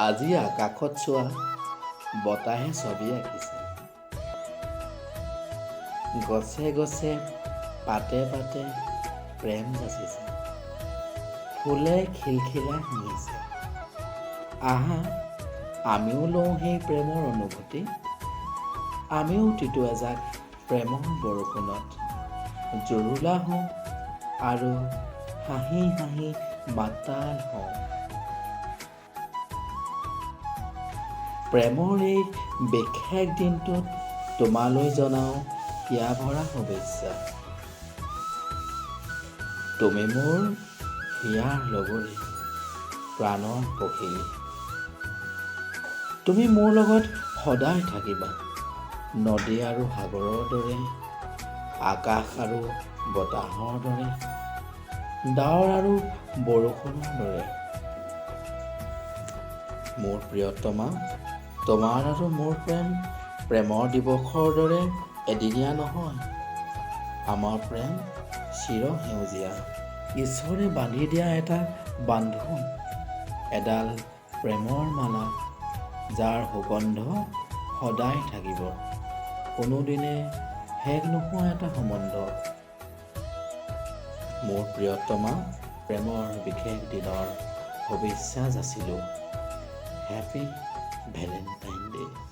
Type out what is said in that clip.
আজি আকাশত চোৱা, বতাহে ছবি আঁকিছে। গছে গছে, পাতে পাতে প্ৰেম যাচিছে, ফুলে খিলখিলাই হাঁহিছে। আহা, আমিও লওঁ সেই প্ৰেমৰ অনুভূতি। আমিও তিতো এজাক প্ৰেমৰ বৰষুণত, জুৰুলা হওঁ আৰু হাঁহি হাঁহি মাতাল হওঁ। প্ৰেমৰ এই বিশেষ দিনটোত তোমালৈ জনাওঁ হিয়া ভৰা শুভেচ্ছা। তুমি মোৰ হিয়াৰ লগৰী, প্ৰাণৰ পখিলী। তুমি মোৰ লগত সদায় থাকিবা, নদী আৰু সাগৰৰ দৰে, আকাশ আৰু বতাহৰ দৰে, ডাৱৰ আৰু বৰষুণৰ দৰে। মোৰ প্ৰিয়তমা, তোমাৰ আৰু মোৰ প্ৰেম প্ৰেমৰ দিৱসৰ দৰে এদিনীয়া নহয়। আমাৰ প্ৰেম চিৰ সেউজীয়া, ঈশ্বৰে বান্ধি দিয়া এটা বান্ধোন, এডাল প্ৰেমৰ মালা, যাৰ সুগন্ধ সদায় থাকিব, কোনোদিনে শেষ নোহোৱা এটা সম্বন্ধ। মোৰ প্ৰিয়তমা, প্ৰেমৰ বিশেষ দিনৰ শুভেচ্ছা যাচিলোঁ। Happy Valentine Day.